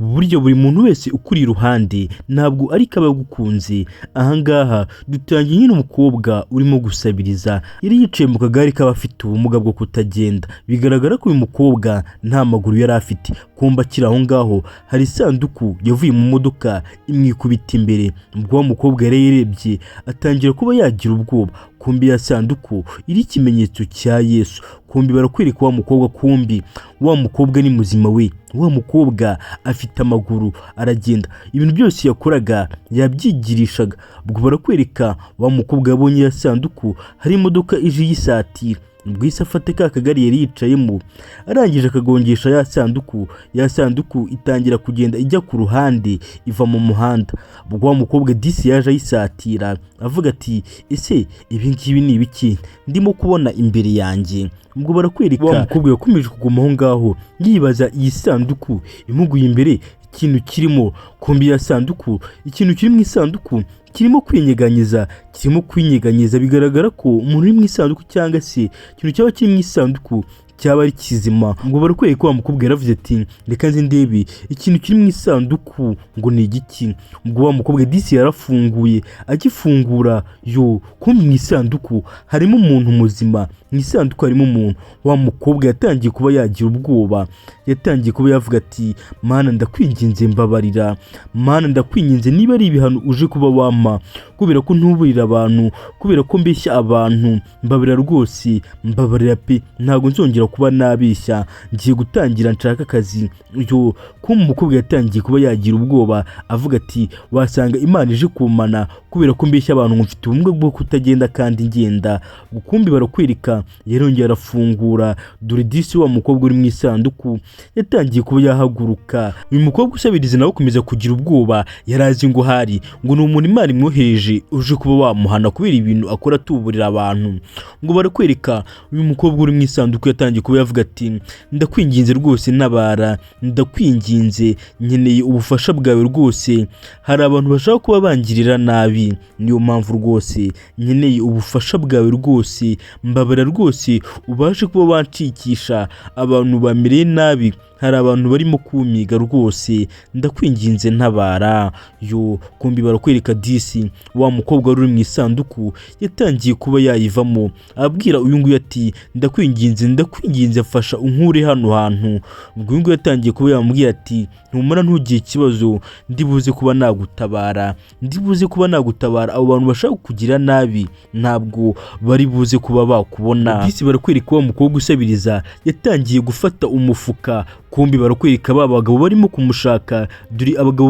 Burya buri muntu wese ukuri iruhande ntabwo ariko aba agukunze. Ahangaha dutangiye nyine umukobwa urimo gusabiriza, yari yicaye mu kagare k'abafite ubumuga bwo kutagenda. Bigaragara ko uyu mukobwa nta maguru yari afite. Kumba akiri aho ngaho hari isanduku yavuye mu modoka imwikubita imbere. Ubwo wa mukobwa yari yarebye atangira kuba yagira ubwoba. Kumbi ya sanduku iri ikimenyetso cya Yesu. Kumbi barakwereka wa mukobwa, kumbi wa mukobwa ni muzima we, wa mukobwa afite amaguru aragenda, ibintu byose yakoraga yabyigirishaga. Ubwo barakwereka wa mukobwa yabonye ya sanduku hari imodoka ije yisatira, ubwo yahise afata ka kagare yari yicayemo, arangije akagongesha ya sanduku, ya sanduku itangira kugenda ijya ku ruhande iva mu muhanda. Ubwo wa mukobwa disi yaje ayisatira avuga ati: "Ese ibi ngibi ni ibiki ndimo kubona imbere yanjye?" Ubwo barakwereka wa mukobwa yakomeje kuguma aho ngaho yibaza iyi sanduku imuguye imbere ikintu kirimo. Kumbi ya sanduku, ikintu kiri mu isanduku kirimo kwinyeganyeza, kirimo kwinyeganyeza. Bigaragara ko umuntu uri mu isanduku cyangwa se ikintu cyaba kiri mu isanduku cyaba ari kizima. Ngo barakwereka wa mukobwa yaravuze ati: "Reka nze ndebe ikintu kiri mu isanduku ngo ni igiki." Ubwo wa mukobwa disi yarafunguye, agifungura yo kumbi mu isanduku harimo umuntu muzima, mu isanduku harimo umuntu. Wa mukobwa yatangiye kuba yagira ubwoba, yatangiye kuba yavuga ati: "Mana, ndakwinginze mbabarira, Mana ndakwinginze, niba ari ibihano uje kuba wampa kubera ko ntuburira abantu, kubera ko mbeshya abantu, mbabarira rwose, mbabarira pe, ntabwo nzongera kuba nabeshya, ngiye gutangira nshaka akazi." Yo kuba umukobwa yatangiye kuba yagira ubwoba avuga ati: "Wasanga Imana ije kumana kubera ko mbeshya abantu ngo mfite ubumuga bwo kutagenda kandi ngenda." Kumbi barakwereka yarongera arafungura, dore disi wa mukobwa uri mu isanduku yatangiye kuba yahaguruka. Uyu mukobwa usabiriza nawe akomeza kugira ubwoba, yari azi ngo hari ngo ni umuntu Imana imwohereje uje kuba wamuhana kubera ibintu akora atuburira abantu. Ngo barakwereka uyu mukobwa uri mu isanduku yatangiye kuba yavuga ati: "Ndakwinginze rwose ntabara, ndakwinginze, nkeneye ubufasha bwawe rwose, hari abantu bashaka kuba bangirira nabi, niyo mpamvu rwose nkeneye ubufasha bwawe rwose, mbabara rwose ubashe kuba wancikisha abantu bamereye nabi, hari abantu barimo kumiga rwose, ndakwinginze ntabara." Yo kumbi barakwereka disi wa mukobwa wari uri mu isanduku yatangiye kuba yayivamo, abwira uyu nguyu ati: "Ndakwinginze, ndakwinginze, fasha unkure hano hantu." Ubwo uyu nguyu yatangiye kuba yamubwira ati: "Ntumara, ntugire ikibazo, ndibuze kuba nagutabara, ndibuze kuba nagutabara, abo bantu bashaka kukugira nabi ntabwo bari buze kuba bakubona." Disi barakwereka wa mukobwa usabiriza yatangiye gufata umufuka. Kumbi barakwereka ba bagabo barimo kumushaka, dore abagabo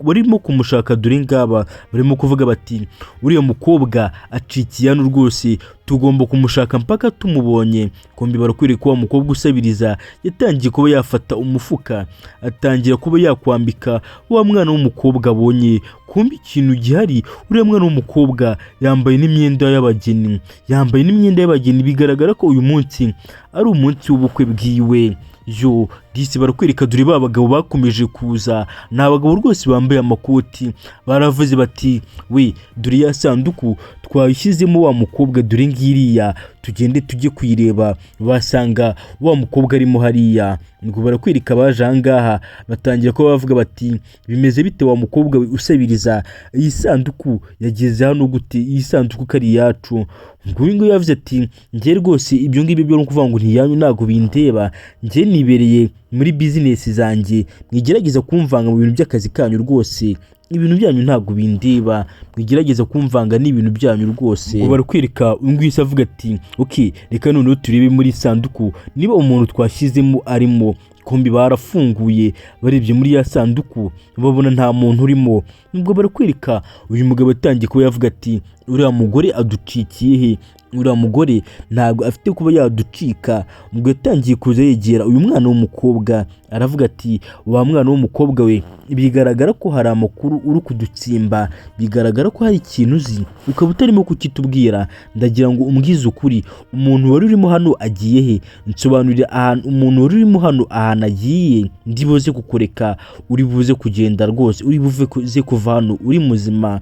barimo kumushaka, dore ngaba barimo kuvuga bati: "Uriya mukobwa acikiye hano rwose, tugomba kumushaka mpaka tumubonye." Kumbi barakwereka wa mukobwa usabiriza yatangiye kuba yafata umufuka, atangira kuba yakwambika wa mwana w'umukobwa abonye. Kumbi ikintu gihari, uriya mwana w'umukobwa yambaye n'imyenda y'abageni, yambaye n'imyenda y'abageni, bigaragara ko uyu munsi ari umunsi w'ubukwe bwiwe. Yo disi barakwereka dore ba bagabo bakomeje kuza, ni abagabo rwose bambaye amakoti, baravuze bati: "We, dore ya sanduku twayishyizemo wa mukobwa, dore ngiriya, tugende tujye kuyireba, basanga wa mukobwa arimo hariya." Ngo barakwereka abaje aha ngaha batangira kuba bavuga bati: "Bimeze bite wa mukobwa we usabiriza? Iyi sanduku yageze hano gute? Iyi sanduku ko ari iyacu?" Ngo uyu nguyu yavuze ati: "Njye rwose ibyo ngibyo byo kuvuga ngo ntiyanyu ntabwo bindeba, njye nibereye muri bizinesi zanjye, mwigerageza kumvanga mu bintu by'akazi kanyu rwose, ibintu byanyu ntabwo bindeba, mwigerageza kumvanga n'ibintu byanyu rwose." Ngo barakwereka uyu nguyu se avuga ati: "Ok, reka noneho turebe muri sanduku niba umuntu twashyizemo arimo." Kumbi barafunguye, barebye muri ya sanduku babona nta muntu urimo. Nubwo barakwereka uyu mugabo atangiye kuba yavuga ati: "Uriya mugore aducikiye he? Uriya mugore ntabwo afite kuba yaducika." Ubwo yatangiye kuza yegera uyu mwana w'umukobwa, aravuga ati: "Wa mwana w'umukobwa we, bigaragara ko hari amakuru uri kudutsimba, bigaragara ko hari ikintu uzi ukaba utarimo kukitubwira. Ndagira ngo umbwize ukuri, umuntu wari urimo hano agiye he? Nsobanurira ahantu umuntu wari urimo hano ahantu agiye, ndi buze kukureka, uri buze kugenda rwose, uri buze kuva hano uri muzima."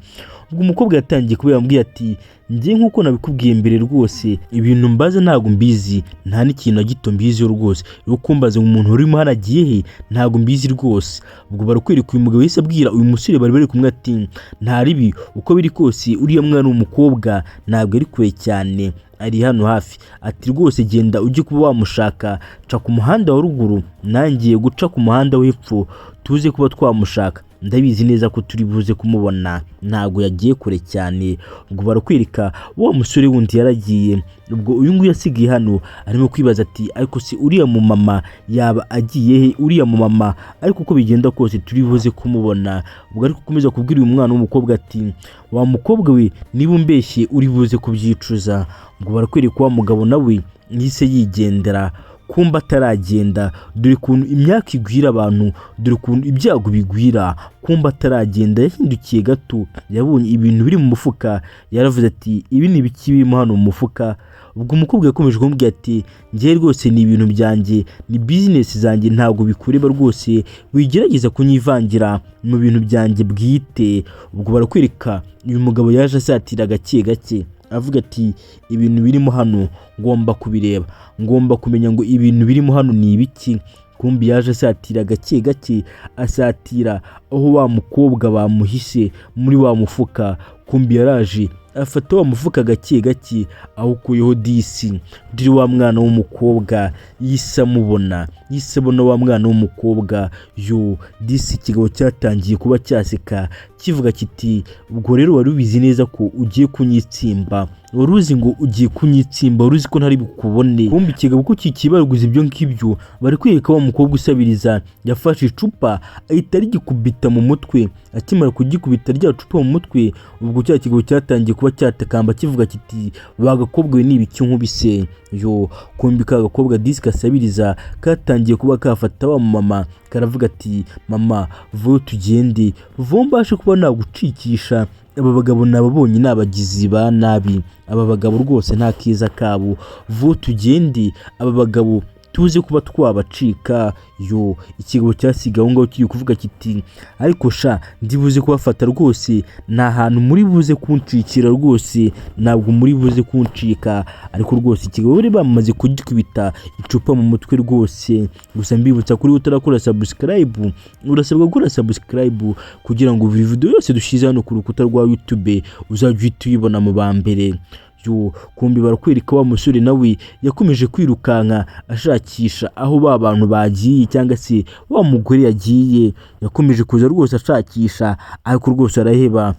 Ubwo umukobwa yatangiye kuba yambwiye ati: "Njye nk'uko nabikubwiye mbere rwose, ibintu mbaza ntabwo mbizi, nta n'ikintu na gito mbiziho rwose. Rero kumbaza ngo umuntu urimo hano agiye he, Yagiye he? Ntabwo mbizi rwose. Ubwo barakwereka uyu mugabo yahise abwira uyu musore bari bari kumwe ati nta ribi, uko biri kose uriya mwana w'umukobwa ntabwo ari kure cyane, ari hano hafi. Ati rwose genda ujye kuba wamushaka, ca ku muhanda wa ruguru, nangiye guca ku muhanda w'epfo, tuze kuba twamushaka, ndabizi neza ko turi buze kumubona, ntabwo yagiye kure cyane. Ubwo barakwereka wa musore wundi yaragiye. Ubwo uyu nguyu yasigaye hano arimo kwibaza ati ariko se uriya mumama yaba agiye he? Uriya mumama, ariko uko bigenda kose turi buze kumubona. Ubwo ariko ukomeza kubwira uyu mwana w'umukobwa ati wa mukobwa we, niba umbeshye uri buze kubyicuza. Ubwo barakwereka wa mugabo nawe yahise yigendera. Kumba ataragenda, dore ukuntu imyaka igwira abantu, dore ukuntu ibyago bigwira. Kumba ataragenda yahindukiye gato, yabonye ibintu biri mu mufuka, yaravuze ati ibi ni ibiki birimo hano mu mufuka? Ubwo umukobwa yakomeje kumubwira ati njyewe rwose ni ibintu byanjye, ni bizinesi zanjye, ntabwo bikureba rwose, wigerageza kunyivangira mu bintu byanjye bwite. Ubwo barakwereka uyu mugabo yaje asatira gake gake, avuga ati ibintu birimo hano ngomba kubireba, ngomba kumenya ngo ibintu birimo hano ni ibiki. Kumbi yaje asatira gake gake, asatira aho wa mukobwa bamuhishe muri wa mufuka. Kumbi yaraje afata wa mufuka gake gake, awukuyeho disi dore wa mwana w'umukobwa yise amubona, yise abona wa mwana w'umukobwa. Yo disi ikigabo cyatangiye kuba cyaseka kivuga kiti ubwo rero wari ubizi neza ko ugiye kunyitsimba, wari uzi ngo ugiye kunyitsimba, wari uzi ko ntari bukubone. Kumbi ikigabo ko kikibaruguza ibyo ngibyo, bari kwereka wa mukobwa usabiriza yafashe icupa ahita arigikubita mu mutwe. Akimara kugikubita rya cupa mu mutwe, ubwo cya kigabo cyatangiye kuba cyatakamba kivuga kiti wa gakobwa we ni ibiki nkubise? Yo kumbi ka gakobwa disi kasabiriza katangiye kuba kafata wa mama, karavuga ati mama vuba tugende, vuba mbashe kuba nagucikisha aba bagabo, nababonye ni abagizi ba nabi, aba bagabo rwose nta keza kabo, vuba tugende aba bagabo tuze kuba twabacika. Yo ikigabo cyasigaye aho ngaho kiri kuvuga kiti ariko sha ndibuze kubafata rwose, nta hantu muri buze kuncikira rwose, ntabwo muri buze kuncika. Ariko rwose ikigabo bari bamaze kugikubita icupa mu mutwe rwose. Gusa mbibutsa kuri utarakora subscribe, urasabwa gukora subscribe kugira ngo buri video yose dushyize hano ku rukuta rwa YouTube uzajya uhita uyibona mu ba mbere. Yo kumbi barakwereka wa musore nawe yakomeje kwirukanka ashakisha aho ba bantu bagiye cyangwa se wa mugore yagiye, yakomeje kuza rwose ashakisha ariko rwose araheba.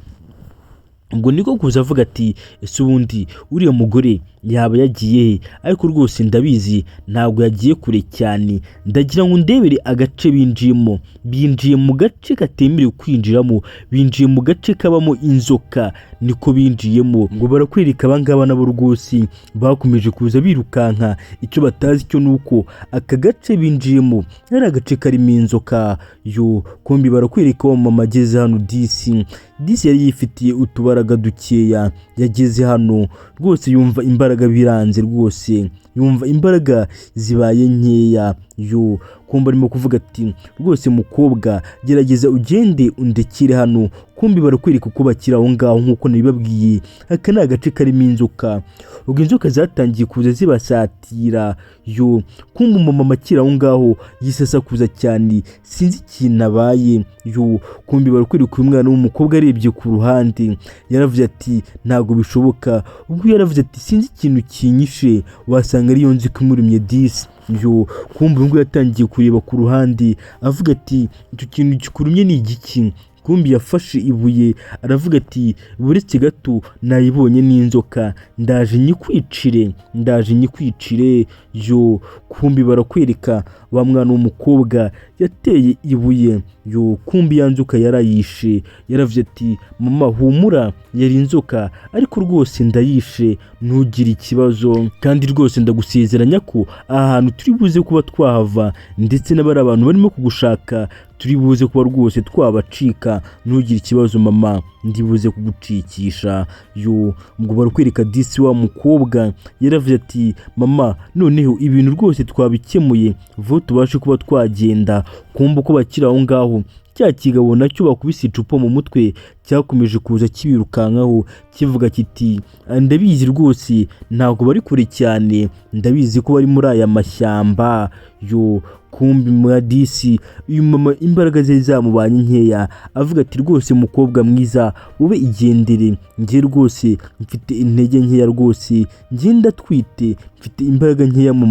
Ubwo niko kuza avuga ati ese ubundi uriya mugore yaba yagiye he? Ariko rwose ndabizi ntabwo yagiye kure cyane, ndagira ngo ndebere agace binjiyemo. Binjiye mu gace katemerewe kwinjiramo, binjiye mu gace kabamo inzoka, niko binjiyemo. Ngo barakwereka abangaba nabo rwose bakomeje kuza birukanka, icyo batazi cyo ni uko aka gace binjiyemo ari agace karimo inzoka. Yo kumbi barakwereka wa mama ageze hano, disi disi yari yifitiye utubaraga dukeya, yageze hano rwose yumva imbaraga biranze rwose, yumva imbaraga zibaye nkeya. Yo kumva arimo kuvuga ati rwose mukobwa gerageza ugende undekere hano. Kumbi barakwereka uko bakiri aho ngaho nk'uko nabibabwiye, aka ni agace karimo inzoka. Ubwo inzoka zatangiye kuza zibasatira. Yo kumva umumama akiri aho ngaho yisasakuza cyane, sinzi ikintu abaye. Yo kumbi barakwereka uyu mwana w'umukobwa arebye ku ruhande yaravuze ati ntabwo bishoboka. Ubwo yaravuze ati sinzi ikintu kinyishe, wasanga ariyo nzoka imurumye disi. Yo kumva uyu nguyu yatangiye kureba ku ruhande avuga ati icyo kintu kikurumye ni igiki? Kumbi yafashe ibuye aravuga ati buretse gato nayibonye n'inzoka, ndaje nyikwicire, ndaje nyikwicire. Yo kumbi barakwereka wa mwana w'umukobwa yateye ibuye. Yo kumbi ya nzoka yarayishe, yaravuze ati mama humura yari inzoka ariko rwose ndayishe, ntugire ikibazo, kandi rwose ndagusezeranya ko aha hantu turi buze kuba twahava, ndetse n'abari abantu barimo kugushaka turi buze kuba rwose twabacika, ntugire ikibazo mama, ndibuze kugucikisha. Yo ubwo barakwereka disi wa mukobwa yaravuze ati mama noneho ibintu rwose twabikemuye, vuba tubashe kuba twagenda. Kumva uko bakiri aho ngaho Cya kigabo nacyo bakubise icupa mu mutwe cyakomeje kuza kibirukankaho, kivuga kiti: "Ndabizi rwose ntabwo bari kure cyane, ndabizi ko bari muri aya mashyamba." Yo, kumbi mwadisi uyu mama imbaraga ze zamubanye nkeya, avuga ati: "Rwose mukobwa mwiza, wowe igendere, njye rwose mfite intege nkeya, rwose njye ndatwite, mfite imbaraga nkeya mu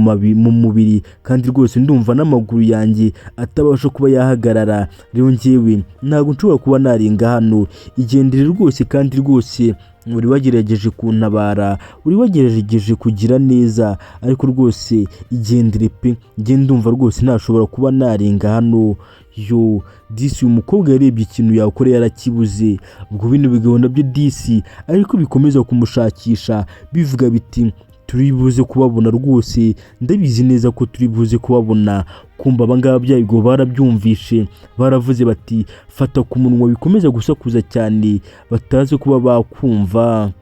mubiri, kandi rwose ndumva n'amaguru yanjye atabasha kuba yahagarara. Rero njyewe ntabwo nshobora kuba narenga hano, igendere rwose. Kandi rwose uri wagerageje kuntabara, uri wagerageje kugira neza, ariko rwose igendere pe, njye ndumva rwose ntashobora kuba narenga hano." Yo, disi uyu mukobwa yarebye ikintu yakora yarakibuze. Ubwo bino bigabo nabyo disi ariko bikomeza kumushakisha, bivuga biti: "Turi buze kubabona rwose, ndabizi neza ko turi buze kubabona." Kumva abangaba bya bigo barabyumvishe, baravuze bati: "Fata ku munwa, bikomeza gusakuza cyane batazi kuba bakumva."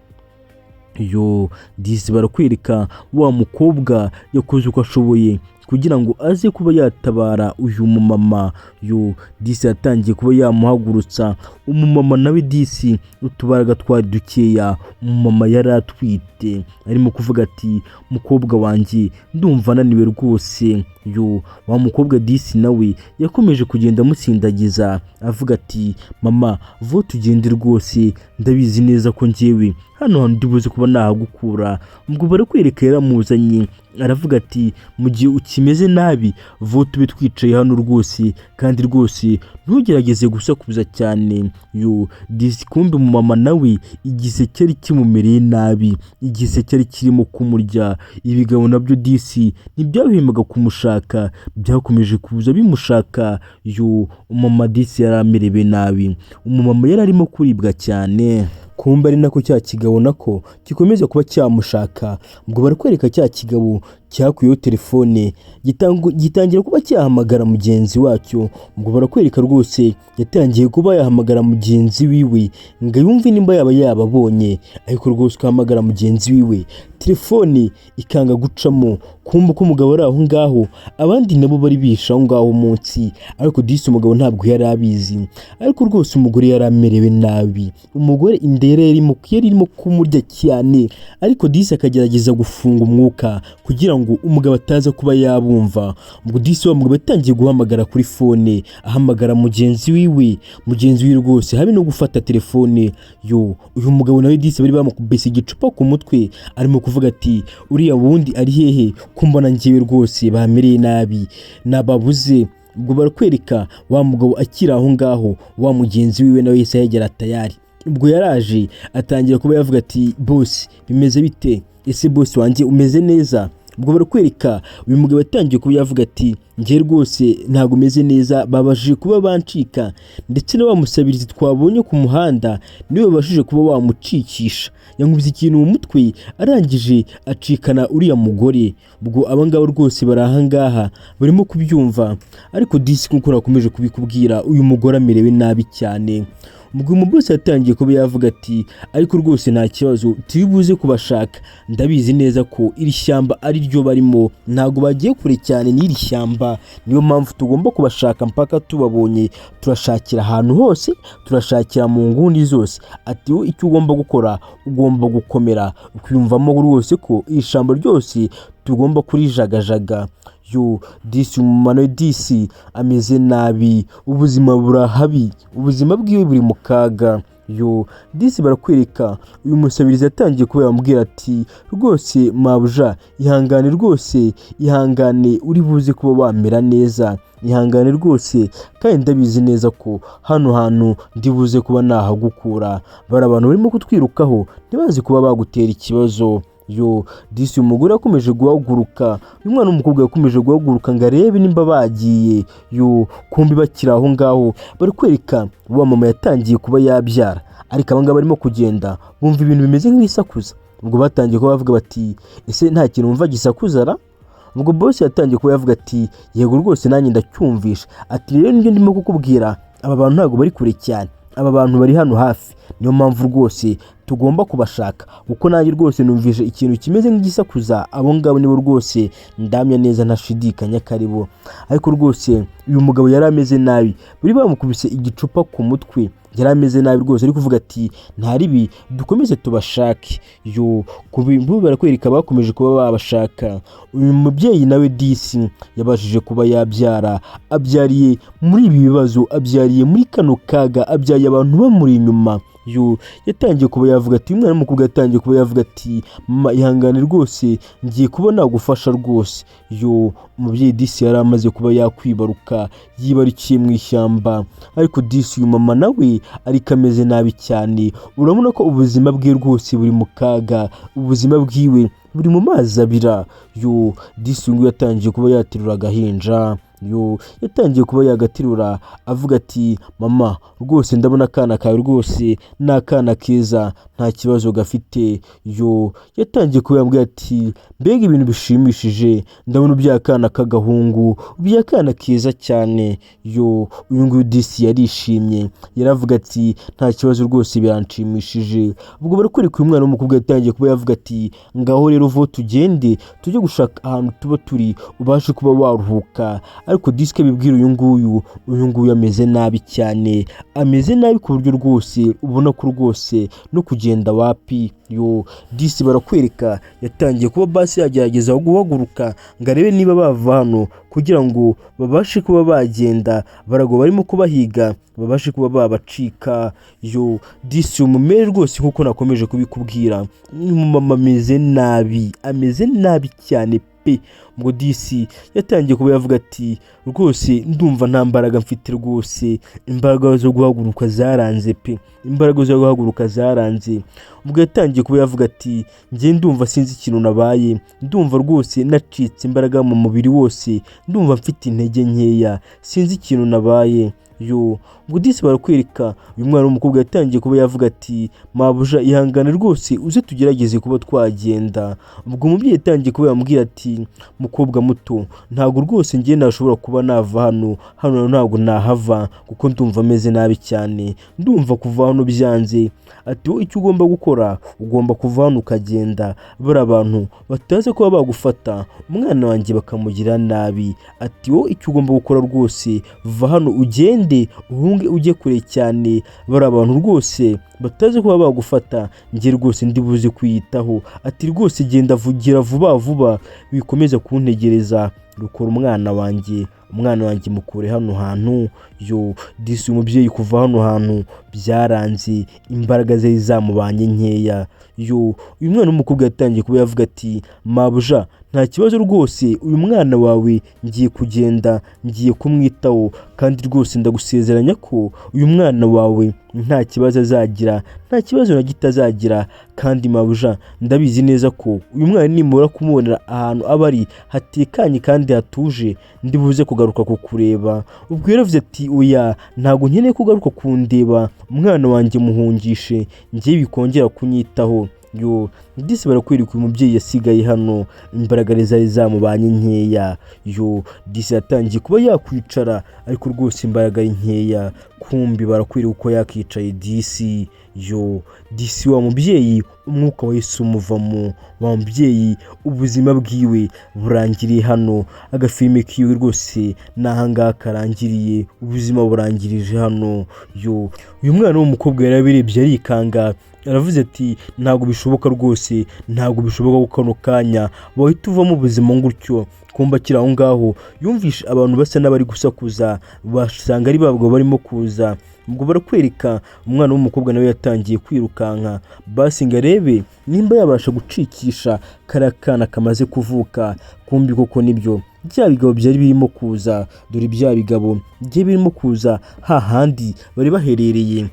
Yo, disi barakwereka wa mukobwa yakoze uko ashoboye kugira ngo aze kuba yatabara uyu mumama. Yo, disi yatangiye kuba yamuhagurutsa. Umumama nawe disi utubaraga twari dukeya, umumama yari atwite, arimo kuvuga ati: "Mukobwa wanjye, ndumva ananiwe rwose." Yo, wa mukobwa disi nawe yakomeje kugenda amusindagiza, avuga ati: "Mama, vuba tugende rwose, ndabizi neza ko njyewe hano hantu ndibuze kuba nahagukura." Ubwo barakwereka yaramuzanye, aravuga ati: "Mu gihe ukimeze nabi, vuba tube twicaye hano rwose, kandi rwose ntugerageze gusakuza cyane." Yo, disi kumbe mama nawe igise cyari kimumereye nabi, igise cyari kirimo kumurya. Ibigabo nabyo disi ntibyahwemaga kumushaka, byakomeje kuza bimushaka. Yo, umumama disi yari amerewe nabi, umumama yari arimo kuribwa cyane. Kumbe ari nako cya kigabo nako gikomeza kuba cyamushaka. Ubwo barakwereka cya kigabo cyakuyeho telefone, gitangira kuba cyahamagara mugenzi wacyo. Ubwo barakwereka rwose yatangiye kuba yahamagara mugenzi wiwe ngo yumve nimba yaba yababonye, ariko rwose ukahamagara mugenzi wiwe telefone ikanga gucamo. Kumva ko umugabo ari aho ngaho, abandi nabo bari bihishe aho ngaho munsi, ariko disi umugabo ntabwo yari abizi. Ariko rwose umugore yari amerewe nabi, umugore inda yari irimo kumurya cyane, ariko disi akagerageza gufunga umwuka kugira ngo umugabo ataza kuba yabumva. Ubwo disi wa mugabo yatangiye guhamagara kuri phone, ahamagara mugenzi wiwe, mugenzi wiwe rwose habe no gufata telefone. Yo, uyu mugabo nawe disi bari bamukubise igicupa ku mutwe, arimo kuvuga ati: "Uriya wundi ari hehe ko mbona njyewe rwose bamereye nabi, nababuze?" Ubwo barakwereka wa mugabo akiri aho ngaho, wa mugenzi wiwe nawe yahise yegera tayari. Ubwo yaraje atangira kuba yavuga ati: "Boss, bimeze bite? Ese boss wanjye umeze neza?" Ubwo barakwereka uyu mugabo yatangiye kuba yavuga ati: "Njye rwose ntabwo umeze neza, babashije kuba bancika, ndetse na wa musabirizi twabonye ku muhanda niwe babashije kuba wamucikisha, yankubise ikintu mu mutwe, arangije acikana uriya mugore." Ubwo abangaba rwose bari ahangaha barimo kubyumva, ariko disi kuko nakomeje kubikubwira, uyu mugore amerewe nabi cyane. Ubwo uyu bose yatangiye kuba yavuga ati: "Ariko rwose nta kibazo, turi buze kubashaka, ndabizi neza ko iri shyamba ari ryo barimo, ntabwo bagiye kure cyane n'iri shyamba, niyo mpamvu tugomba kubashaka mpaka tubabonye. Turashakira ahantu hose, turashakira mu nguni zose." Ati: "Wowe icyo ugomba gukora, ugomba gukomera, ukiyumvamo rwose ko iri shyamba ryose tugomba kurijagajaga." Yo, disi umumama disi ameze nabi, ubuzima burahabi, ubuzima bwiwe buri mu kaga. Yo, disi barakwereka uyu musabirizi yatangiye kuba yamubwira ati: "Rwose mabuja, ihangane rwose, ihangane, uri buze kuba wamera neza, ihangane rwose, kandi ndabizi neza ko hano hantu ndi buze kuba nahagukura, bari abantu barimo kutwirukaho ntibazi kuba bagutera ikibazo." Yo, disi uyu mugore yakomeje guhaguruka, uyu mwana w'umukobwa yakomeje guhaguruka ngo arebe nimba bagiye. Yo, kumbi bakiri aho ngaho, bari kwereka wa mama yatangiye kuba yabyara, ariko abangaba barimo kugenda bumva ibintu bimeze nk'ibisakuza. Ubwo batangiye kuba bavuga bati: "Ese nta kintu wumva gisakuza ra?" Ubwo boss yatangiye kuba yavuga ati: "Yego rwose, nanjye ndacyumvisha." Ati: "Rero nibyo ndimo kukubwira, aba bantu ntabwo bari kure cyane, aba bantu bari hano hafi." Niyo mpamvu rwose tugomba kubashaka, kuko nanjye rwose numvise ikintu kimeze nk'igisakuza. Abo ngabo nibo rwose, ndamya neza ntashidikanya ko ari bo. Ariko rwose uyu mugabo yari ameze nabi, bari bamukubise igicupa ku mutwe, yari ameze nabi rwose, ari kuvuga ati nta ribi, dukomeze tubashake. Yo ku bintu barakwereka, bakomeje kuba babashaka. Uyu mubyeyi nawe disi yabashije kuba yabyara, abyariye muri ibi bibazo, abyariye muri kano kaga, abyaye abantu bamuri inyuma. Yo yatangiye kuba yavuga ati, umwana w'umukobwa yatangiye kuba yavuga ati mama, ihangane rwose, ngiye kuba nagufasha rwose. Yo umubyeyi disi yari amaze kuba yakwibaruka, yibarukiye mu ishyamba. Ariko disi uyu mama nawe ariko ameze nabi cyane, urabona ko ubuzima bwe rwose buri mu kaga, ubuzima bwiwe buri mu mazi abira. Yo disi uyu nguyu yatangiye kuba yaterura agahinja. Yo yatangiye kuba yagaterura, avuga ati mama rwose, ndabona akana kawe rwose ni akana keza, nta kibazo gafite. Yo yatangiye kuba yambwira ati mbega ibintu bishimishije, ndabona ubyaye akana k'agahungu, ubyaye akana keza cyane. Yo uyu nguyu disi yarishimye, yaravuga ati nta kibazo rwose, biranshimishije. Ubwo barakwereka uyu mwana w'umukobwa yatangiye kuba yavuga ati ngaho rero vuba tugende tujye gushaka ahantu tuba turi, ubashe kuba waruhuka. Ariko disi bibwira uyu nguyu, uyu nguyu ameze nabi cyane, ameze nabi ku buryo rwose ubona ko rwose no kugenda wapi. Yo disi barakwereka yatangiye kuba basi yagerageza guhaguruka ngo arebe niba bava hano kugira ngo babashe kuba bagenda, barago barimo kubahiga babashe kuba babacika. Yo disi umumere rwose nkuko nakomeje kubikubwira, umumama ameze nabi, ameze nabi cyane pe. Ubwo disi yatangiye kuba yavuga ati rwose ndumva nta mbaraga mfite rwose, imbaraga zo guhaguruka zaranze pe, imbaraga zo guhaguruka zaranze. Ubwo yatangiye kuba yavuga ati njye ndumva sinzi ikintu nabaye, ndumva rwose nacitse imbaraga mu mubiri wose, ndumva mfite intege nkeya, sinzi ikintu nabaye. Yo ubwo disi barakwereka uyu mwana w'umukobwa yatangiye kuba yavuga ati mabuja, ihangane rwose uze tugerageze kuba twagenda. Ubwo umubyeyi yatangiye kuba yamubwira ati mukobwa muto, ntabwo rwose njye nashobora kuba nava hano, hano ntabwo nahava kuko ndumva ameze nabi cyane, ndumva kuva hano byanze. Ati wowe icyo ugomba gukora, ugomba kuva hano ukagenda, bari abantu bataza kuba bagufata umwana wanjye bakamugira nabi. Ati wowe icyo ugomba gukora rwose, va hano ugende, uhunge ujye kure cyane, bari abantu rwose batazi kuba bagufata, njye rwose ndi buze kwiyitaho. Ati rwose genda vugira vuba vuba, wikomeza kuntegereza, rukora umwana wanjye, umwana wanjye mukure hano hantu. Yo disi umubyeyi kuva hano hantu byaranze, imbaraga ze zamubanye nkeya. Yo uyu mwana w'umukobwa yatangiye kuba yavuga ati mabuja, nta kibazo rwose, uyu mwana wawe ngiye kugenda, ngiye kumwitaho, kandi rwose ndagusezeranya ko uyu mwana wawe nta kibazo azagira, nta kibazo na gito azagira. Kandi mabuja, ndabizi neza ko uyu mwana nimubura kumubonera ahantu aba ari hatekanye kandi hatuje, ndi buze kugaruka kukureba. Ubwo yaravuze ati oya, ntabwo nkeneye ko ugaruka kundeba, umwana wanjye muhungishe, njye bikongera kunyitaho. Yo disi barakwereka uyu mubyeyi yasigaye hano, imbaraga zari zamubanye nkeya. Yo disi yatangiye kuba yakwicara, ariko rwose imbaraga ari nkeya. Kumbi barakwereka uko yakicaye disi. Yo disi wa mubyeyi umwuka wahise umuvamo, wa mubyeyi ubuzima bwiwe burangiriye hano. Agafilime kiwe rwose ni ahangaha karangiriye, ubuzima burangirije hano. Yo uyu mwana w'umukobwa yarabirebye arikanga, aravuze ati ntabwo bishoboka rwose, ntabwo bishoboka ko kano kanya wahita uvamo ubuzima gutyo. Kumba akiri aho ngaho yumvishe abantu basa n'abari gusakuza, basanga ari babwo barimo kuza. Ubwo barakwereka umwana w'umukobwa nawe yatangiye kwirukanka, basi ngo arebe nimba yabasha gucikisha kariya kana kamaze kuvuka. Kumbi koko nibyo, bya bigabo byari birimo kuza, dore bya bigabo byari birimo kuza hahandi bari baherereye.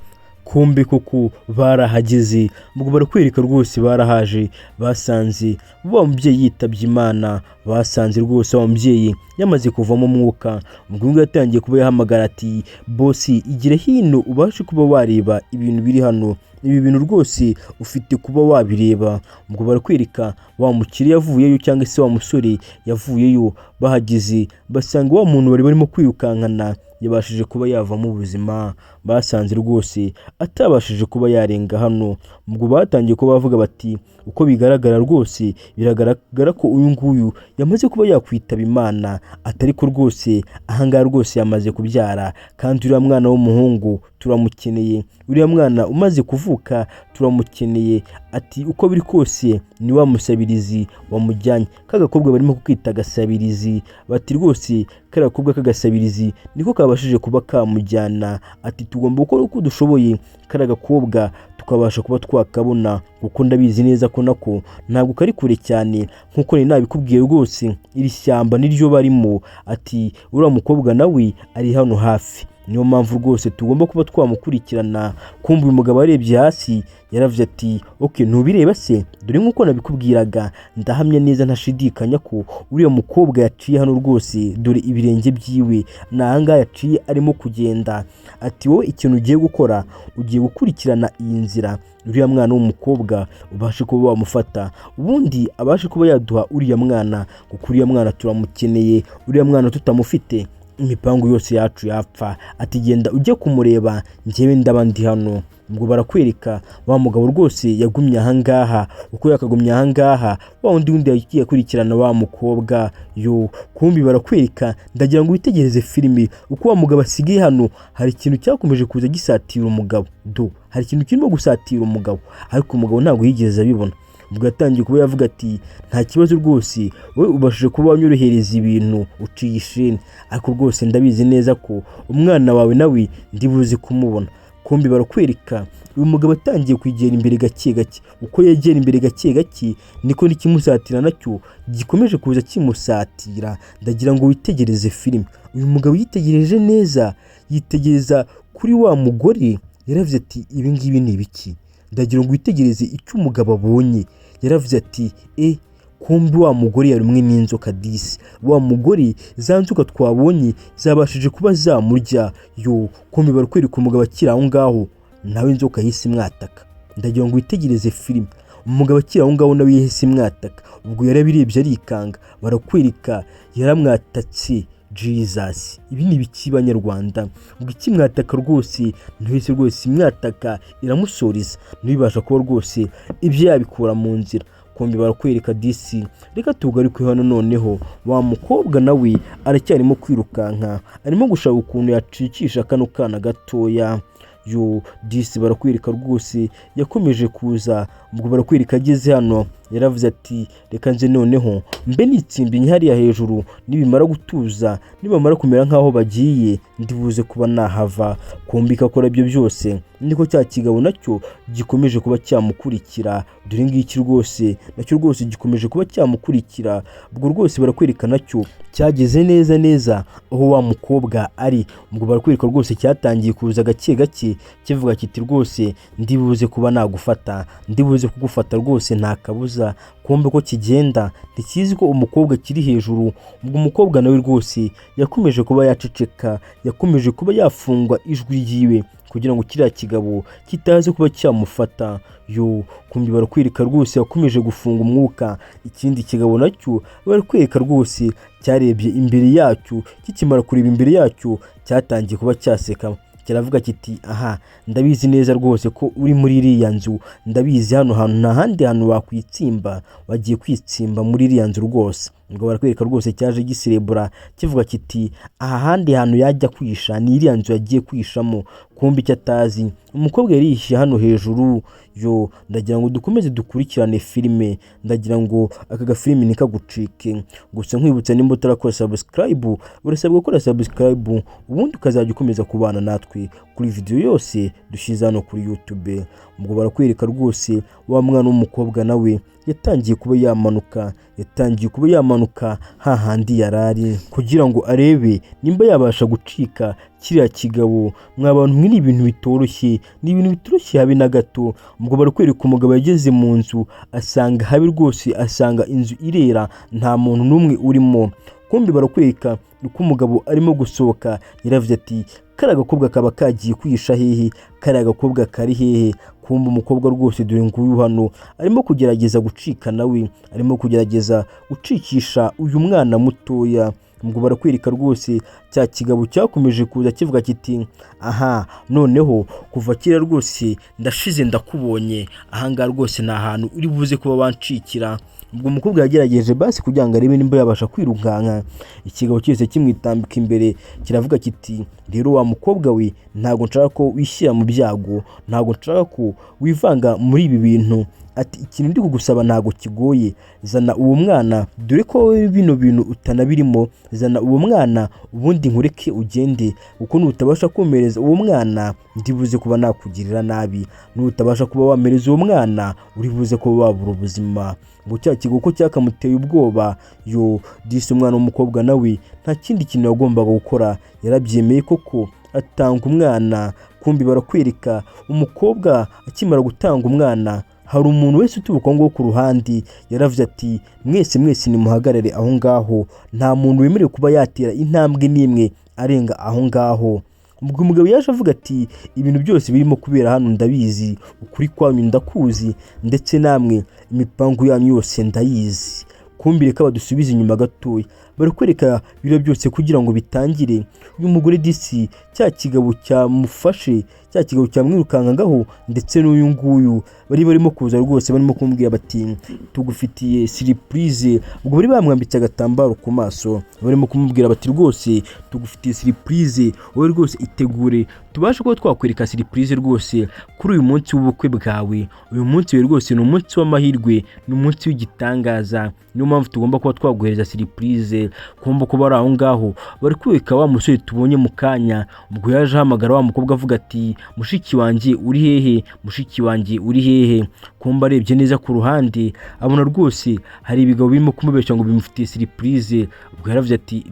Kumbe koko barahageze. Ubwo barakwereka rwose barahaje, basanze wa mubyeyi yitabye Imana, basanze rwose wa mubyeyi yamaze kuvamo umwuka. Ubwo ngubu yatangiye kuba yahamagara ati bosi, igire hino ubashe kuba wareba ibintu biri hano, ibi bintu rwose ufite kuba wabireba. Ubwo barakwereka wa mukire yavuyeyo cyangwa se wa musore yavuyeyo, bahageze basanga wa muntu bari barimo kwirukankana yabashije kuba yavamo ubuzima. Basanze rwose atabashije kuba yarenga hano. Ubwo batangiye kuba bavuga bati uko bigaragara rwose biragaragara ko uyu nguyu yamaze kuba yakwitaba Imana, atari ko rwose ahangaha rwose yamaze kubyara, kandi uriya mwana w'umuhungu turamukeneye, uriya mwana umaze kuvuka turamukeneye. Ati uko biri kose ni wa musabirizi wamujyanye. Ka gakobwa barimo kukita agasabirizi, bati rwose kariya gakobwa k'agasabirizi niko kabashije kuba kamujyana. Ati tugomba gukora uko dushoboye kariya gakobwa tukabasha kuba twakabona, kuko ndabizi neza ko nako ntabwo kari kure cyane nkuko nari nabikubwiye rwose, iri shyamba niryo barimo. Ati uriya mukobwa nawe ari hano hafi, niyo mpamvu rwose tugomba kuba twamukurikirana. Kumva uyu mugabo arebye hasi yaravuze ati ok, ntubireba se, dore nk'uko nabikubwiraga, ndahamya neza ntashidikanya ko uriya mukobwa yaciye hano rwose, dore ibirenge byiwe ni ahangaha yaciye arimo kugenda. Ati wowe ikintu ugiye gukora, ugiye gukurikirana iyi nzira, uriya mwana w'umukobwa ubashe kuba wamufata, ubundi abashe kuba yaduha uriya mwana, kuko uriya mwana turamukeneye, uriya mwana tutamufite imipangu yose yacu yapfa. Ati genda ujye kumureba, njyewe ndaba ndi hano. Ubwo barakwereka wa mugabo rwose yagumye ahangaha, uko yakagumye ahangaha wa wundi yagiye akurikirana wa mukobwa. Yo kumbi barakwereka, ndagira ngo witegereze filimi uko wa mugabo asigaye hano. Hari ikintu cyakomeje kuza gisatira umugabo, do hari ikintu kirimo gusatira umugabo, ariko umugabo ntabwo yigeze abibona. Ubwo yatangiye kuba yavuga ati nta kibazo rwose, wowe ubashije kuba wanyorohereza ibintu uciye isheni, ariko rwose ndabizi neza ko umwana wawe nawe ndibuze kumubona. Kumbi barakwereka uyu mugabo atangiye kwegera imbere gake gake, uko yegera imbere gake gake niko n'ikimusatira nacyo gikomeje kuza kimusatira. Ndagira ngo witegereze filime. Uyu mugabo yitegereje neza, yitegereza kuri wa mugore, yaravuze ati ibi ngibi ni ibiki? Ndagira ngo witegereze icyo umugabo abonye. Yaravuze ati e kumbi wa mugore yarumwe n'inzoka disi, wa mugore za nzoka twabonye zabashije kuba zamurya. Yo kumbi barakwereka umugabo akiri aho ngaho, nawe inzoka yahise imwataka. Ndagira ngo witegereze filime, umugabo akiri aho ngaho nawe yahise imwataka. Ubwo yarabirebye arikanga, barakwereka yaramwatatse. Jesus, ibi ni ibiki banyarwanda? Ubwo ikimwataka rwose ntihise rwose imwataka iramusoreza, ntibibasha kuba rwose ibyo yabikura mu nzira. Kumbi barakwereka disi, reka tugaruke hano noneho wa mukobwa nawe aracyarimo kwirukanka, arimo gushaka ukuntu yacikisha kano kana gatoya. Yo disi barakwereka rwose yakomeje kuza. Ubwo barakwereka ageze hano yaravuze ati reka nze noneho mbe nitsimbiye hariya hejuru, nibimara gutuza, nibamara kumera nk'aho bagiye, ndibuze kuba nahava. Kumbi akora ibyo byose niko cya kigabo nacyo gikomeje kuba cyamukurikira. Dore ngiki rwose nacyo rwose gikomeje kuba cyamukurikira. Ubwo rwose barakwereka nacyo cyageze neza neza aho wa mukobwa ari. Ubwo barakwereka rwose cyatangiye kuza gake gake kivuga kiti rwose ndibuze kuba nagufata, ndibuze kugufata rwose nta kabuza. Kumbe ko kigenda ntikizi ko umukobwa kiri hejuru. Ubwo umukobwa nawe rwose yakomeje kuba yaceceka, yakomeje kuba yafungwa ijwi ryiwe kugira ngo kiriya kigabo kitaza kuba cyamufata. Yo kumbi barakwereka rwose yakomeje gufunga umwuka. Ikindi kigabo nacyo barakwereka rwose cyarebye imbere yacyo, kikimara kureba imbere yacyo cyatangiye kuba cyaseka, kiravuga kiti aha ndabizi neza rwose ko uri muri iriya nzu, ndabizi hano hantu nta handi hantu wakwitsimba, wagiye kwitsimba muri iriya nzu rwose. Ubwo barakwereka rwose cyaje giserebura kivuga kiti aha handi hantu yajya kwisha ni iriya nzu yagiye kwishamo. Kumbe icyo atazi umukobwa yari yihishe hano hejuru. Yo ndagira ngo dukomeze dukurikirane filime, ndagira ngo aka gafilime ntikagucike. Gusa nkwibutsa nimba utarakora subscribe, urasabwa gukora subscribe ubundi ukazajya ukomeza kubana natwe kuri video yose dushyize hano kuri YouTube. Ubwo barakwereka rwose wa mwana w'umukobwa nawe yatangiye kuba yamanuka, yatangiye kuba yamanuka hahandi yarari kugira ngo arebe nimba yabasha gucika kiriya kigabo. Mwa bantu mwe ni ibintu bitoroshye, ni ibintu bitoroshye habe na gato. Ubwo barakwereka umugabo yageze mu nzu asanga habe rwose, asanga inzu irera nta muntu n'umwe urimo. Kumbi barakwereka uko umugabo arimo gusohoka, yaravuze ati kariya gakobwa kaba kagiye kwihisha hehe? Kariya gakobwa kari hehe? Kumva umukobwa rwose dore nguyu hano arimo kugerageza gucika nawe, arimo kugerageza gucikisha uyu mwana mutoya. Ubwo barakwereka rwose cya kigabo cyakomeje kuza kivuga kiti: "Aha noneho kuva kera rwose ndashize, ndakubonye ahangaha rwose, ni ahantu uri buze kuba wancikira." Ubwo umukobwa yagerageje basi kugira ngo arebe nimba yabasha kwirukanka, ikigabo cyose kimwitambika imbere kiravuga kiti: "Rero wa mukobwa we, ntabwo nshaka ko wishyira mu byago, ntabwo nshaka ko wivanga muri ibi bintu." Ati: "Ikintu ndi kugusaba ntabwo kigoye, zana uwo mwana, dore ko wowe bino bintu utanabirimo. Zana uwo mwana ubundi nkureke ugende, kuko nutabasha kumereza uwo mwana ndibuze kuba nakugirira nabi. Nutabasha kuba wamereza uwo mwana uri buze kuba wabura ubuzima." Ngo cya kigo ko cyakamuteye ubwoba. Yo disi, umwana w'umukobwa nawe nta kindi kintu yagombaga gukora, yarabyemeye koko atanga umwana. Kumbi barakwereka umukobwa akimara gutanga umwana, hari umuntu wese uturuka aho ngaho ku ruhande yaravuze ati: "Mwese mwese nimuhagarare aho ngaho, nta muntu wemerewe kuba yatera intambwe n'imwe arenga aho ngaho." Ubwo umugabo yaje avuga ati: "Ibintu byose birimo kubera hano ndabizi, ukuri kwanyu ndakuzi, ndetse namwe imipangu yanyu yose ndayizi." Kumbi reka badusubize inyuma gatoya, barakwereka biriya byose kugira ngo bitangire. Uyu mugore disi cya kigabo cyamufashe, cya kigabo cyamwirukankagaho, ndetse n'uyu nguyu bari barimo kuza rwose barimo kumubwira bati: "Tugufitiye surprise." Ubwo bari bamwambitse agatambaro ku maso, barimo kumubwira bati: "Rwose tugufitiye surprise, wowe rwose itegure tubashe kuba twakwereka surprise rwose kuri uyu munsi w'ubukwe bwawe. Uyu munsi we rwose ni umunsi w'amahirwe, ni umunsi w'igitangaza, niyo mpamvu tugomba kuba twaguhereza surprise." Kumva ko bari aho ngaho bari kwereka wa musore tubonye mu kanya. Ubwo yaje ahamagara wa mukobwa avuga ati: "Mushiki wanjye uri hehe? Mushiki wanjye uri hehe?" Kumba arebye neza ku ruhande abona rwose hari ibigabo birimo kumubeshya ngo bimufitiye surprise. Ubwo yaravuze ati: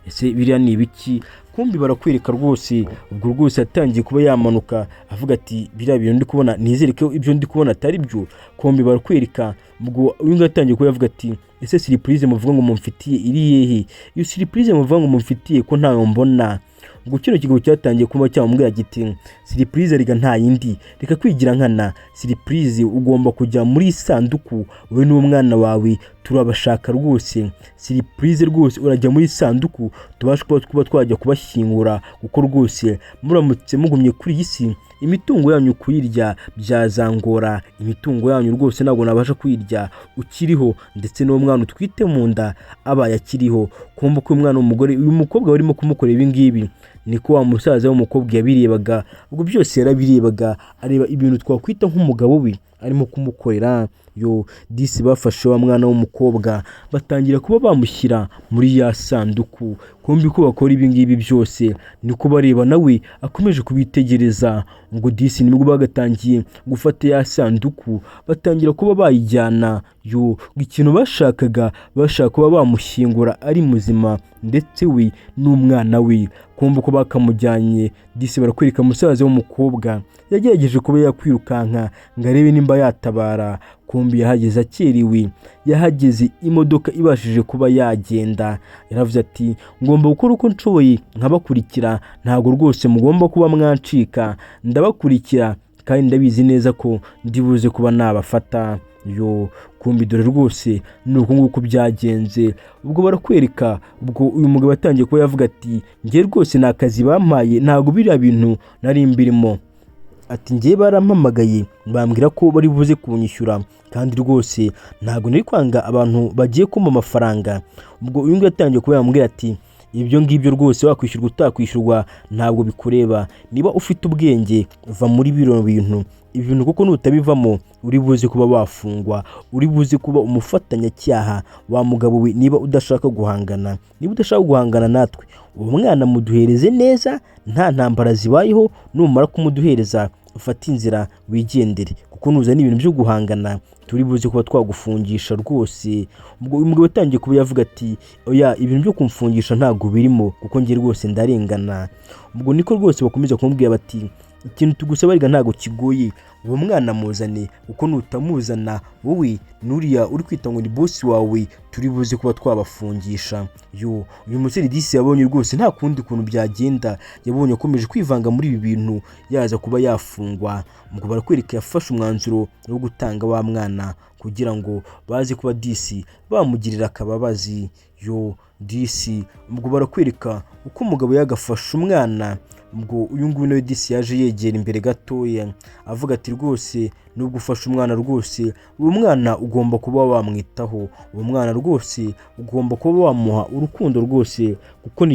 "Ese biriya ni ibiki?" Kumbi barakwereka rwose ubwo rwose yatangiye kuba yamanuka avuga ati: "Biriya bintu ndi kubona, nizere ko ibyo ndi kubona atari byo." Kumbi barakwereka ubwo uyu nguyu atangiye kuba yavuga ati: "Ese surprise muvuga ngo mumfitiye iri hehe? Iyo surprise muvuga ngo mumfitiye ko ntayo mbona?" Ubwo kino kigo cyatangiye kuba cyamubwira kiti: "Surprise rega nta yindi, reka kwigira nkana. Surprise ugomba kujya muri isanduku, wowe n'umwana wawe turabashaka rwose. Surprise rwose urajya muri isanduku tubashe kuba twajya kubashyingura, kuko rwose muramutse mugumye kuri iyi si imitungo yanyu kuyirya byazangora. Imitungo yanyu rwose ntabwo nabasha kuyirya ukiriho, ndetse n'uwo mwana utwite mu nda abaye akiriho." Kumva ko umwana w'umugore, uyu mukobwa barimo kumukorera ibi ngibi, niko wa musaza w'umukobwa yabirebaga. Ubwo byose yarabirebaga, areba ibintu twakwita nk'umugabo we arimo kumukorera. Yo disi, bafashe wa mwana w'umukobwa batangira kuba bamushyira muri ya sanduku. Kumbi ko bakora ibi ngibi byose niko bareba nawe akomeje kubitegereza. Ngo disi nibwo bagatangiye gufata ya sanduku batangira kuba bayijyana. Yo, ikintu bashakaga, bashaka kuba bamushyingura ari muzima, ndetse we n'umwana we. Kumva ko bakamujyanye, disi barakwereka musaza w'umukobwa yagerageje kuba yakwirukanka ngo arebe nimba yatabara. Kumbi yahageze akerewe, yahageze imodoka ibashije kuba yagenda. Yaravuze ati: "Ngomba gukora uko nshoboye nkabakurikira, ntabwo rwose mugomba kuba mwancika, ndabakurikira kandi ndabizi neza ko ndibuze kuba nabafata." Yo kumbi dore rwose ni uku nguku byagenze. Ubwo barakwereka ubwo uyu mugabo yatangiye kuba yavuga ati: "Njye rwose ni akazi bampaye, ntabwo biriya bintu nari mbirimo." Ati: "Njye barampamagaye bambwira ko bari buze kunyishyura, kandi rwose ntabwo nari kwanga abantu bagiye kumpa amafaranga." Ubwo uyu nguyu yatangiye kuba yamubwira ati: "Ibyo ngibyo rwose wakwishyurwa utakwishyurwa ntabwo bikureba. Niba ufite ubwenge va muri bino bintu, ibi bintu, kuko nutabivamo uri buze kuba wafungwa, uri buze kuba umufatanyacyaha. Wa mugabo we, niba udashaka guhangana, niba udashaka guhangana natwe, uwo mwana muduhereze neza nta ntambara zibayeho. Numara kumuduhereza ufate inzira wigendere, kuko nuzana ibintu byo guhangana turi buze kuba twagufungisha rwose." Ubwo uyu mugabo yatangiye kuba yavuga ati: "Oya, ibintu byo kumfungisha ntabwo birimo, kuko njye rwose ndarengana." Ubwo niko rwose bakomeza kumubwira bati: "Ikintu tugusaba rega ntabwo kigoye, uwo mwana muzane, kuko nutamuzana wowe n'uriya uri kwita ngo ni bosi wawe turi buze kuba twabafungisha." Yo, uyu musore disi yabonye rwose nta kundi kuntu byagenda, yabonye akomeje kwivanga muri ibi bintu yaza kuba yafungwa. Ubwo barakwereka yafashe umwanzuro wo gutanga wa mwana kugira ngo baze kuba disi bamugirira akababazi. Yo. Yo disi, ubwo barakwereka uko umugabo yagafashe umwana. Ubwo uyu nguyu nawe disi yaje yegera imbere gatoya, avuga ati rwose nubwo ufashe umwana, rwose uwo mwana ugomba kuba wamwitaho, uwo mwana rwose ugomba kuba wamuha urukundo rwose, kuko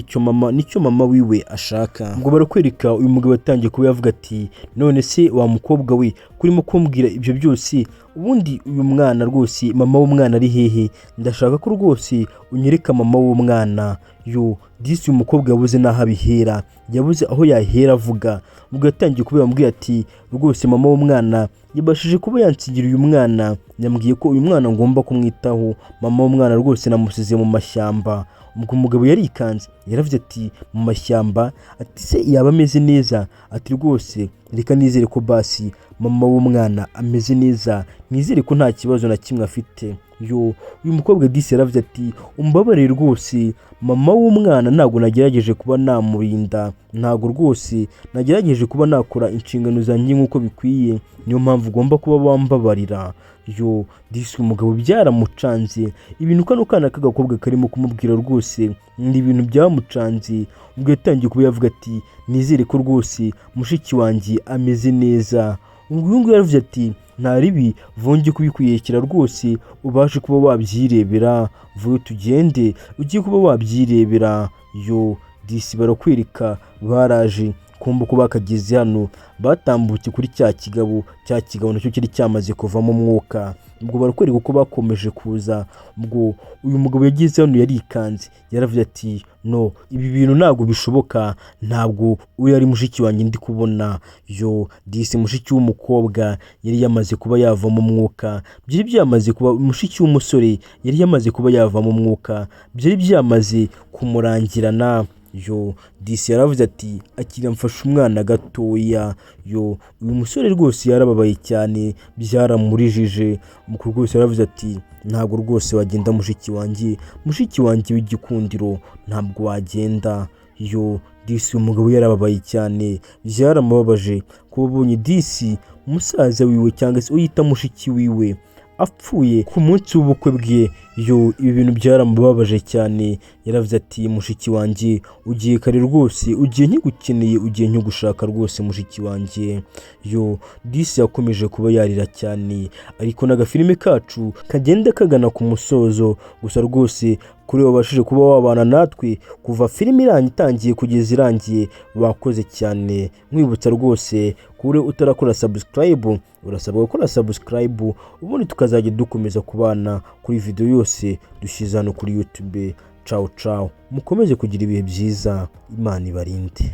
nicyo mama wiwe ashaka. Ubwo barakwereka uyu mugabo yatangiye kuba yavuga ati none se wa mukobwa we, kurimo kumbwira ibyo byose, ubundi uyu mwana rwose mama w'umwana ari hehe? Ndashaka ko rwose unyereka mama w'umwana. Yo disi, uyu mukobwa yabuze n'aho abihera, yabuze aho yahera avuga. Ubwo yatangiye kuba yamubwiye ati rwose mama w'umwana yabashije kuba yansigira uyu mwana, yambwiye ko uyu mwana ngomba kumwitaho, mama w'umwana rwose namusize mu mashyamba. Ubwo umugabo yarikanze, yaravuze ati mu mashyamba? Ati se yaba ameze neza? Ati rwose reka nizere ko basi mama w'umwana ameze neza, nizere ko nta kibazo na kimwe afite. Yo uyu mukobwa disi yaravuze ati umbabarire rwose, mama w'umwana ntabwo nagerageje kuba namurinda, ntabwo rwose nagerageje kuba nakora inshingano zanjye nk'uko bikwiye, niyo mpamvu ugomba kuba wambabarira. Yo disi, umugabo byaramucanze, ibintu kano kana k'agakobwa karimo kumubwira rwose ni ibintu byamucanze. Ubwo yatangiye kuba yavuga ati nizere ko rwose mushiki wanjye ameze neza. Ubwo uyu nguyu yaravuze ati nta ribi, vonge kubikwiyekera rwose, ubashe kuba wabyirebera, vuba tugende ugiye kuba wabyirebera. Yo disi, barakwereka baraje kumva ko bakageze hano, batambutse kuri cya kigabo, cya kigabo nacyo cyari cyamaze kuvamo umwuka. Ubwo barakwereka uko bakomeje kuza. Ubwo uyu mugabo yageze hano yarikanze, yaravuze ati no, ibi bintu ntabwo bishoboka, ntabwo uriya ari mushiki wanjye ndi kubona. Yo disi, mushiki w'umukobwa yari yamaze kuba yavamo umwuka, byari byamaze kuba, mushiki w'umusore yari yamaze kuba yavamo umwuka, byari byamaze kumurangirana. Yo disi, yaravuze ati akira mfashe umwana gatoya. Yo uyu musore rwose yarababaye cyane, byaramurijije. Mukuru rwose yaravuze ati ntabwo rwose wagenda mushiki wanjye, mushiki wanjye w'igikundiro, ntabwo wagenda. Yo disi, uyu mugabo yarababaye cyane, byaramubabaje kuba abonye disi musaza wiwe cyangwa se uyita mushiki wiwe apfuye ku munsi w'ubukwe bwe. Yo ibi bintu byaramubabaje cyane, yaravuze ati mushiki wanjye ugiye kare rwose, ugiye nkigukeneye, ugiye nkigushaka rwose mushiki wanjye. Yo disi, yakomeje kuba yarira cyane, ariko n'agafilime kacu kagenda kagana ku musozo. Gusa rwose kuri wabashije kuba wabana natwe kuva filime irangiye itangiye kugeza irangiye, wakoze cyane. Nkwibutsa rwose kuri utarakora subscribe, urasabwa gukora subscribe, ubundi tukazajya dukomeza kubana kuri video yose dushyize hano kuri YouTube. Cawu cawu, mukomeze kugira ibihe byiza, Imana ibarinde.